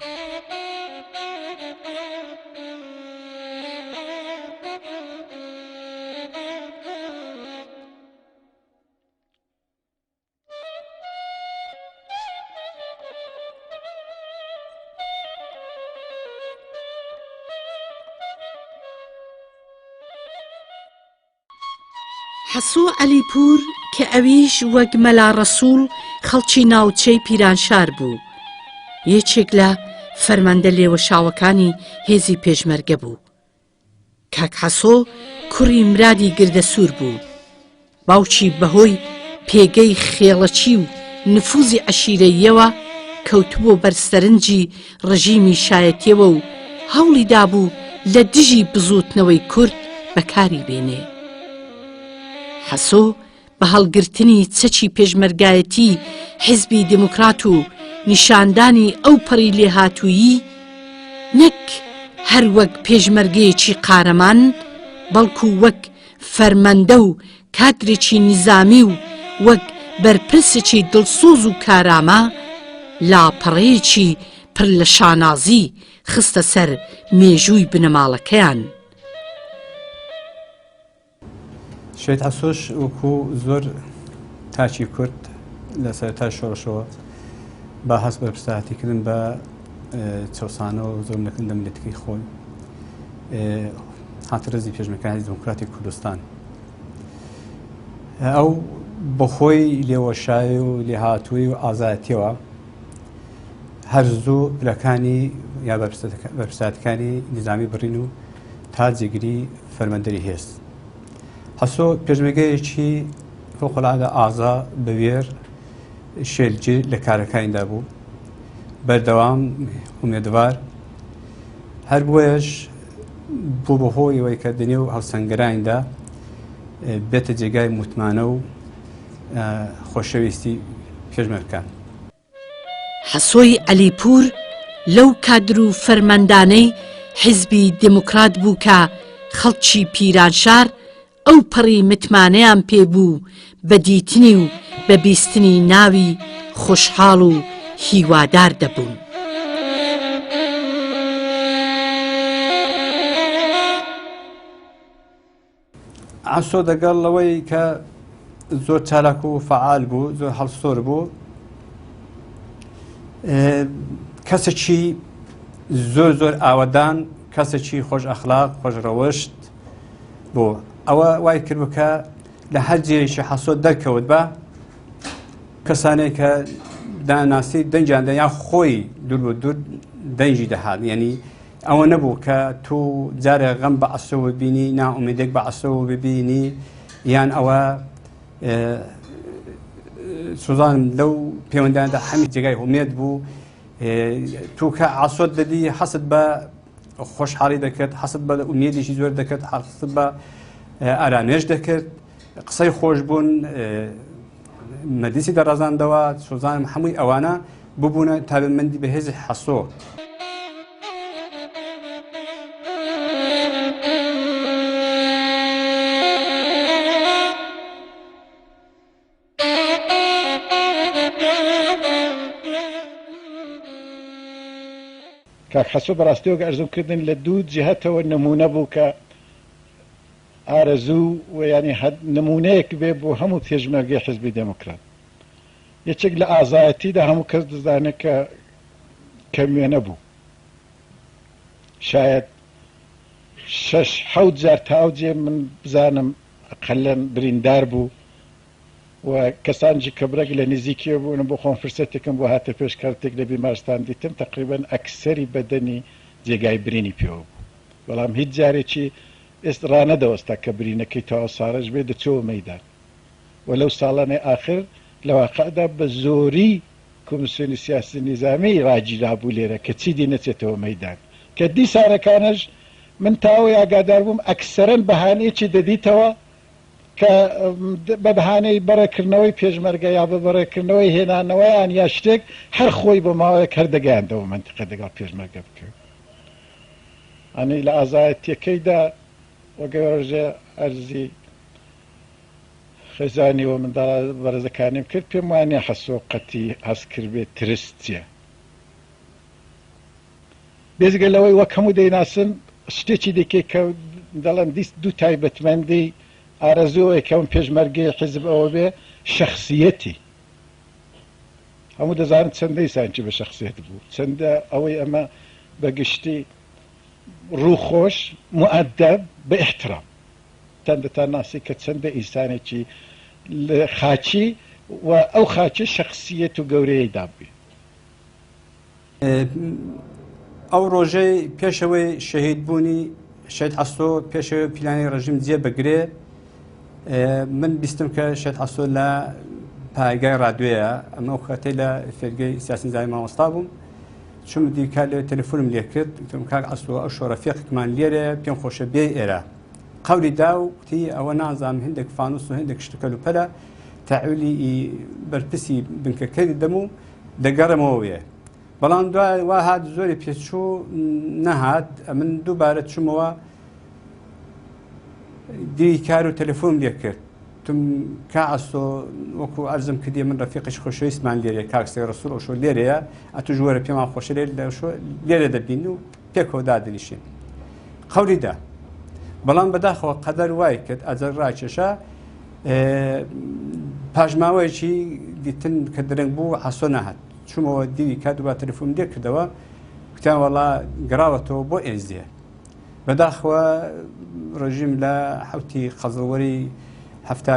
حەسۆ عەلیپوور کە ئەویش وەک مەلا ڕەسووڵ خەڵکی ناوچەی پیرانشار بوو، یەکێک لە فەرماندە لێوەشاوەکانی هێزی پێشمەرگە بوو. کاک حەسۆ کوڕی مرادی گردەسوور بوو. باوکی بەهۆی پێگەی خێڵەکی و نفوزی عەشیرەییەوە کەوتبووە بەر سەرنجی ڕژیمی شایەتیەوە و هەوڵی دابوو لە دژی بزووتنەوەی کورد بەکاری بێنێ. حەسۆ بە هەڵگرتنی چەکی پێشمەرگایەتی حیزبی دێموکرات و نیشاندانی ئەوپەڕی لێهاتوویی، نەک هەر وەک پێشمەرگەیەکی قارەمان، بەڵکوو وەک فەرمەندە و کادرێکی نیزامی و وەک بەرپرسێکی دڵسۆز و کارامە، لاپەڕەیەکی پڕ لە شانازی خستە سەر مێژووی بنەماڵەکەیان. شەهید عەسۆش وەکو زۆر تاکی کورد لە سەرەتای شۆڕشەوە با هەست بەرپرسایەتیکردن بە چەوسانەوە و زۆر نەکردن لە میللەتەکەی خۆی هاتە ڕێزی پێشمەرگەکانی دموکراتی کوردستان ئەو بەخۆی لێوەشای و لێهاتووی و ئازایەتیەوە هەر زوو پلەکانی یا بەرپرسایەتەکانی نیزامی بڕین و تا جێگری فەرماندەری هێز. حەسۆ پێشمەرگەیەکی فەوقەلعادە ئازا، بوێر، شێلگیر لە کارەکانیدا بوو، بەردەوام ئومێدوار، هەر بۆیەش بوو بە هۆی ئەوەی کە دەنێو هاوسەنگەرانیدا بێتە جێگای متمانە و خۆشەویستی پێشمەرگەکان. حەسۆی عەلیپوور لەو کادر و فەرماندانەی حیزبی دێموکرات بوو کە خەڵکی پیرانشار ئەوپەڕی متمانەیان پێ بوو و بە دیتنی و بە بیستنی ناوی خۆشحاڵ و هیوادار دەبوون. عەسۆ دەگەڵ لەوەی کە زۆر چالاک و فەعال بوو زۆر هەڵسۆر بوو کەسێکی زۆر زۆر ئاوەدان کەسێکی خۆش ئەخلاق خۆش ڕەوشت بوو ئەوە وای کرد کە لە هەر جێیەکی حەسۆ دەرکەوت بە کەسانێک کە داناسی دەنگیان دە یان خۆی دوور بە دوور دەنگی دەهات یعنی ئەوە نەبوو کە تۆ جارێ غەم بە عەسەوە بینی نائومێدێک بە عەسەوە ببینی یان ئەوە سوزانم لەو پەیوەندیاندا هەمی جێگای هومێد بوو تۆ کە عاسۆت دەدی حەست بە خۆشحاڵی دەکرد حەست بە ئومێدێکی زۆر دەکرد حەست بە ئارامێش دەکرد قسەی خۆش بوون مەدیسی دەڕازاندەوە سۆزانم هەمووی ئەوانە ببوونە تابمەندی بەهێزی حەسۆ. کاک حەسۆ بەڕاستی وەک ئەرزم کردن لە دوو جیهەتەوە نموونە بوو کە ئارەزوو و یانی هەر نموونەیەک بێ بۆ هەموو پێشمەرگەی حیزبی دێموکرات. یەکێک لە ئازایەتیدا هەموو کەس دەزانێ کە کەم وێنە بوو. شایەد شەش حەوت جار تا ئەو جێ من بزانم ئەقەلەن بریندار بوو و کەسانجی کە برەک لە نزیکیەوە بوون بۆ خۆم فرسەتێکم بۆ هاتە پێش کاتێک لە بیمارستان دیتم تەقریبەن ئەکسەری بەدەنی جێگای برینی پێوە بوو بەڵام هیچ جارێکی ئێست ڕانەدەوەستا کە برینەکەی تەواو ساڕێژ بێ دەچۆوە مەیدان و لەو ساڵانەی ئاخر لە واقعدا بە زۆری کۆمیسیۆنی سیاسی نیزامی ڕاگیرابوو لێرە کە چیدی نەچێتەوە مەیدان کە دیسانەکانەش من تا ئەوەی ئاگادار بووم ئەکسەرەن بەهانەیەکی دەدیتەوە کە بە بەهانەی بەڕێکردنەوەی پێشمەرگە یا بە بەڕێکردنەوەی هێنانەوەیان یا شتێک هەر خۆی بۆ ماوەیەک هەر دەگەیاندەوە مەنتیقە دەگەڵ پێشمەرگە بکەوێ. یانی لە ئازایەتیەکەیدا وەک ڕۆژێ عەرزی خێزانی و منداڵە بەڕێزەکانیم کرد پێم وانیە حەسۆ قەتی هەست کردبێ ترس چیە. بێجگە لەوەی وەک هەموو دەیناسن شتێکی دیکەی کە دەڵێم دیس دوو تایبەتمەندی ئارەزوو ئەوەی کە ئەم پێشمەرگەی حیزب ئەوە بێ شەخسیەتی هەموو دەزانن چەندە ئینسانێکی بە شەخسیەت بوو چەندە ئەوەی ئەمە بە گشتی ڕووخۆش موئەدەب بە ئیحترام تان دەتان ناسی کە چەندە ئینسانێکی خاکی و ئەو خاکی شەخسیەت و گەورەیەی دابووی. ئەو ڕۆژەی پێشەوەی شەهید بوونی شەهید عەسۆ پێشەوەی پیلانی ڕژیم جێ بگرێ من بیستم کە شەهید عەسۆ لە پایگای ڕادوێیە ئەمە ئەو کاتەی لە فێرگەی سیاسی نظامی مامۆستا بووم چوم دیکە لێ تەلەفۆنم لێ کرد وتم کاک عەسۆ ئەو شۆ ڕەفیقێکمان لێرەیە پێم خۆشە بێ ئێرە قەولی دا و وتی ئەوە نازانم هندێک فانوس و هندێک شتکەل و پەلە تەعویلی بەرپرسی بنکەکەی دەدەم و دەگەڕێمەوە وێ بەڵام دوای وا هات زۆری پێچوو نەهات ئەمن دووبارە چوومەوە دیوی کار و تەلەفۆن لێ کرد تم کا ئەسۆ وەکو ئەرزم کردی من ڕەفیقش خۆشەویستمان لێرێ کاک سەی ڕسوڵ ئەوشۆ لێرەیە ئەتوش وەرە پێمان خۆشە لێر لەشۆ لێرە دەبین و پێکەوە دادنیشین قەولی دا بەڵام بەداخەوە قەدەر وای کرد ئەجەل ڕاکێشا پاش ماوەیەکی دیتن کە درەنگ بوو عاسۆ نەهات چوومەوە دیوی کات دوبا تەلەفۆنم لێ کردەوە کوتیان وەڵا گەڕاوەتەوە بۆ ئێزدیە بەداخەوە ڕژیم لە حوتی قەزڵوەری هەفتا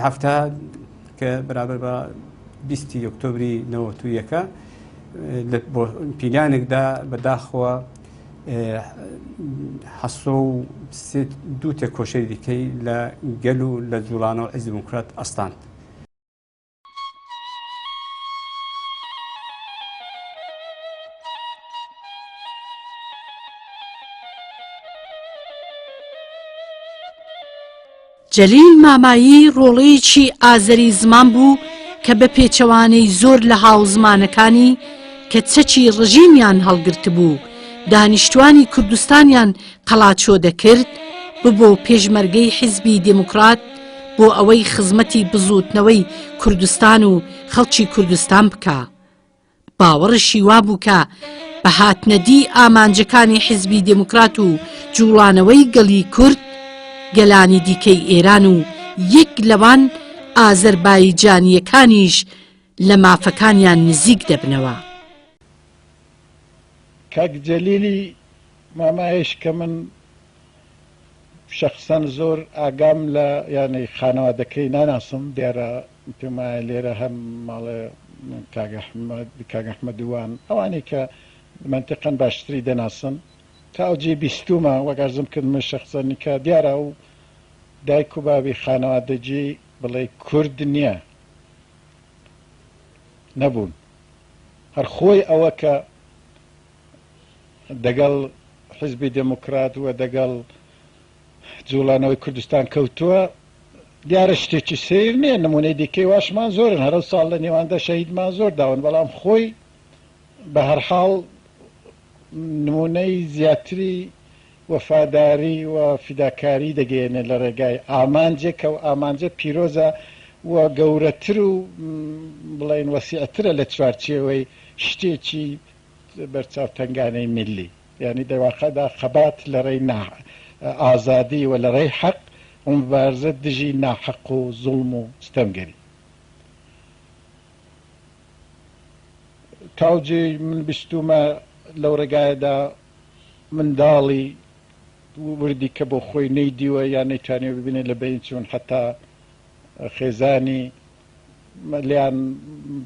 هەفتا کە بەرابەر بە بیستی ئۆکتۆبری نەوەت و یەکە بۆ پیلانێکدا بەداخەوە حەسۆ و دوو تێکۆشەری دیکەی لە گەل و لە جوڵانەوە حیزبی دیموکرات ئەستاند. جەلیل مامایی ڕۆڵەیەکی ئازەری زمان بوو کە بە پێچەوانەی زۆر لە هاوزمانەکانی کە چەکی ڕژیمیان هەڵگرتبوو دانیشتوانی کوردستانیان قەڵاچۆ دەکرد ببۆ پێشمەرگەی حیزبی دێموکڕات بۆ ئەوەی خزمەتی بزووتنەوەی کوردستان و خەڵکی کوردستان بکا. باوەڕیشی وابوو کە بە هاتنەدی ئامانجەکانی حیزبی دێموکرات و جووڵانەوەی گەلی کورد. گەلانی دیکەی ئێران و یەک لەوان ئازەربایجانییەکانیش لە مافەکانیان نزیک دەبنەوە. کاک جەلیلی مامایش کە من شەخسەن زۆر ئاگام لە یانی خانەوادەکەی ناناسم دیارە پێم وایە لێرە هەم ماڵێ کاک ئەحمەد کاک ئەحمەد و وان ئەوانەی کە مەنتیقەن باشتری دەناسن تا ئەو جێی بیستوومە وەک عەرزم کرد من شەخسەن کە دیارە ئەو دایک و بابی خانەوادەگی بڵێی کورد نییە نەبوون هەر خۆی ئەوە کە دەگەڵ حیزبی دێموکرات و دەگەڵ جووڵانەوەی کوردستان کەوتووە، دیارە شتێکی سەیر نییە، نموونەی دیکەی واشمان زۆرن، هەر ئەو ساڵ لە نێواندا شەهیدمان زۆر داون، بەڵام خۆی بە هەرحاڵ نموونەی زیاتری وەفاداری و فیداکاری دەگەیەنێ لە ڕێگای ئامانجێک کە ئەو ئامانجە پیرۆزە و گەورەتر و بڵێین وەسیعترە لە چوارچێوەی شتێکی بەرچاو تەنگانەی میللی. یانی دە واقعدا خەبات لە ڕێی نا ئازادی و لە ڕێی حەق و موبارزە دژی ناحەق و زوڵم و ستەمگەری. تاو جێی من بیستوومە لەو ڕێگایەدا منداڵی وردی کە بۆ خۆی نەیدیوە یان نەیتوانیوە ببینێ لە بەین چوون حەتا خێزانی لێیان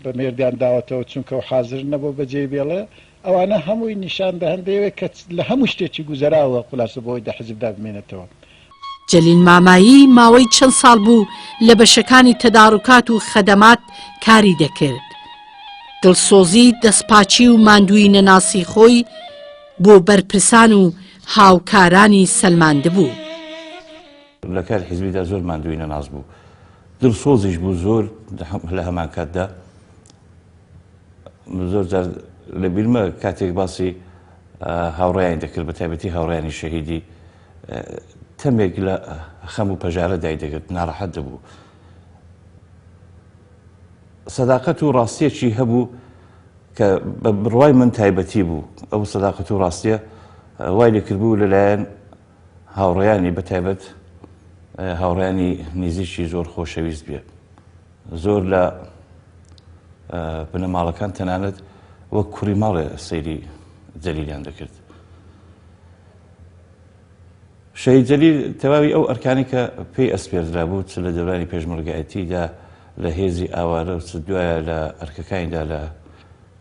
بە مێردیان داوەتەوە چونکە و حازر نەبوو بەجێی بێڵێ ئەوانە هەمووی نیشان دەهەن دەیەوێت کە لە هەموو شتێکی گوزەراوە خولاسە بۆی دە حزبدا بمێنێتەوە. جەلیل مامایی ماوەی چەند ساڵ بوو لە بەشەکانی تەداروکات و خەدەمات کاری دەکرد. دڵسۆزی، دەستپاکی و ماندوویی نەناسی خۆی بۆ بەرپرسان و هاوکارانی سەلماندبوو. لە کاری حیزبیدا زۆر ماندوویی نەناس بوو. دڵسۆزیش بوو زۆر لە هەمان کاتدا زۆر جار لە بیرمە کاتێک باسی هاوڕێیانی دەکرد بە تایبەتی هاوڕێیانی شەهیدی تەمێک لە خەم و پەژارە دایدەگرت ناڕەحەت دەبوو. سەداقەت و ڕاستیەکی هەبوو کە بە بڕوای من تایبەتی بوو ئەو سەداقەت و ڕاستیە وای لێکردبوو لەلایەن هاوڕێیانی بە تایبەت هاوڕێیانی نزیکی زۆر خۆشەویست بێ زۆر لە بنەماڵەکان تەنانەت وەک کوڕی ماڵێ سەیری جەلیلیان دەکرد. شەهید جەلیل تەواوی ئەو ئەرکانەی کە پێی ئەسپێردرابوو چ لە دەورانی پێشمەرگایەتیدا لە هێزی ئاوارە و چ دوایە لە ئەرکەکانیدا لە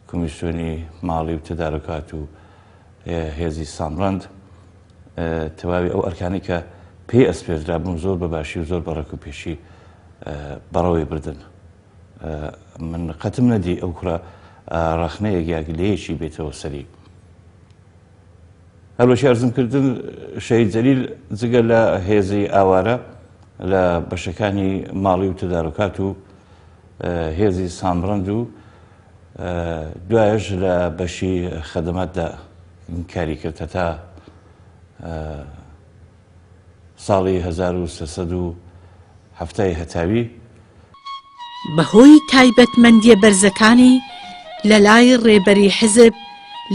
کۆمیسیۆنی ماڵی و تەدارۆکات و هێزی سامڕەند تەواوی ئەو ئەرکانەی کە پێی ئەسپێردرابوون زۆر بە باشی و زۆر بە ڕێک و پێشی بەڕەوەی بردن. من قەتم نەدی ئەو کوڕە ڕەخنەیەک یا گلەیەکی بێتەوە سەری. هەروەکی ئەرزم کردن شەهید جەلیل جگە لە هێزی ئاوارە لە بەشەکانی ماڵی و تەدارۆکات و هێزی سامڕەند و دوایش لە بەشی خەدەماتدا کاری کرد هەتا ساڵی 1370 هەتاوی. بەهۆی تایبەتمەندییە بەرزەکانی لە لای ڕێبەری حیزب،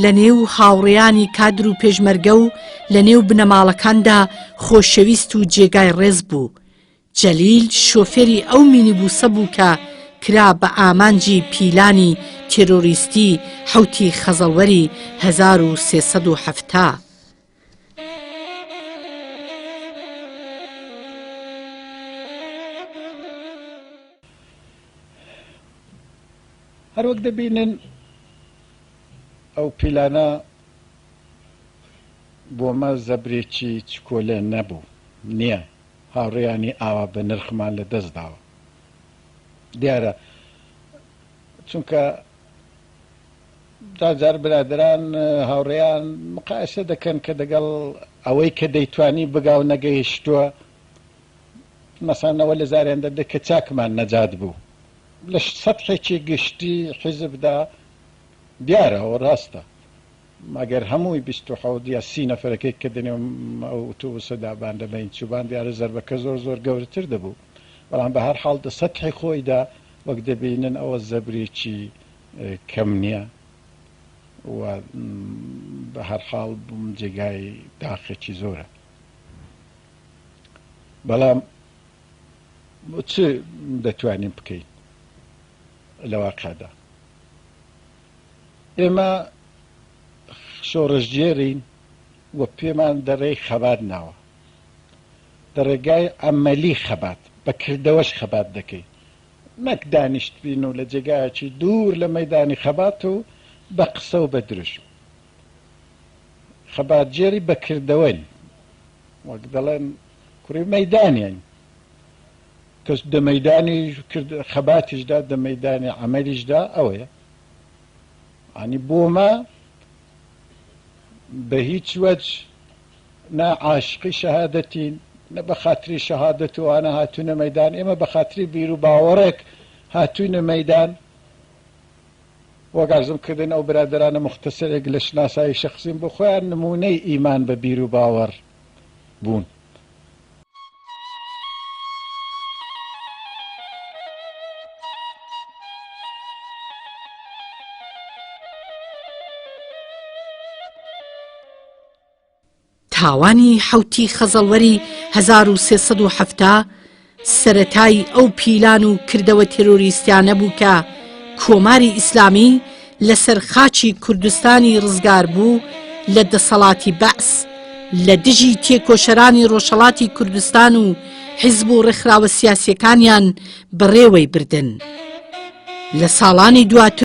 لە نێو هاوڕێیانی کادر و پێشمەرگە و لە نێو بنەماڵەکاندا خۆشەویست و جێگای ڕێز بوو. جەلیل شۆفێری ئەو مینیبووسە بوو کە کرا بە ئامانجی پیلانی تێرۆریستی حەوتی خەزەڵوەری 1370. هەروەک دەبینن ئەو پیلانە بۆمە زەبرێکی چکۆلە نەبوو نییە هاوڕێیانی ئاوا بە نرخمان لە دەست داوە دیارە چونکە جار جار برادەران هاوڕێیان مقایسە دەکەن کە دەگەڵ ئەوەی کە دەیتوانی بگا و نەگەیشتووە مەسەن ئەوە لە زاریان دەردێت کە چاکمان نەجات بوو لە سەتحێکی گشتی حیزبدا دیارە ئەوە ڕاستە مەگەر هەمووی 27 یا 30 نەفەرەکەی کە دەنێو ئەو ئوتوبوسەدا بان لە بەین چووبان دیارە زەربەکە زۆر زۆر گەورەتر دەبوو بەڵام بە هەر حاڵ دە سەتحی خۆیدا وەک دەبینن ئەوە زەبرێکی کەم نییە و بە هەر حاڵ جێگای داخێکی زۆرە. بەڵام چ دەتوانین بکەین لە واقعدا؟ ئێمە شۆڕشگێرین و پێمان دەڕێی خەبات ناوە. دە ڕێگای عەمەلی خەبات، بە کردەوەش خەبات دەکەی. نەک دانیشتبین و لە جێگایەکی دوور لە مەیدانی خەبات و بە قسە و بە دروشم. خەباتگێری بە کردەوەین. وەک دەڵێن کوڕی مەیدانین. کەس دە مەیدانی خەباتیشدا، دە مەیدانی عەمەلیشدا ئەوەیە. یانی بۆ مە بە هیچ وەج نە عاشقی شەهادەتین، نە بە خاتری شەهادەت و ئەوانە هاتووینە مەیدان، ئێمە بە خاتری بیر و باوەڕێک هاتووینە مەیدان. وەک عەرزم کردن ئەو برادەرانە موختەسەرێک لە شناسایی شەخسیم بۆ خۆیان نموونەی ئیمان بە بیر و باوەڕ بوون. تاوانی حەوتی خەزەڵوەری 1370 سەرەتای ئەو پیلان و کردەوە تێرۆریستیانە بوو کە کۆماری ئیسلامی لەسەر خاکی کوردستانی ڕزگاربوو لە دەسەڵاتی بەعس لە دژی تێکۆشەرانی ڕۆژهەڵاتی کوردستان و حیزب و ڕێکخراوە سیاسیەکانیان بەڕێوەی بردن. لە ساڵانی دواتر.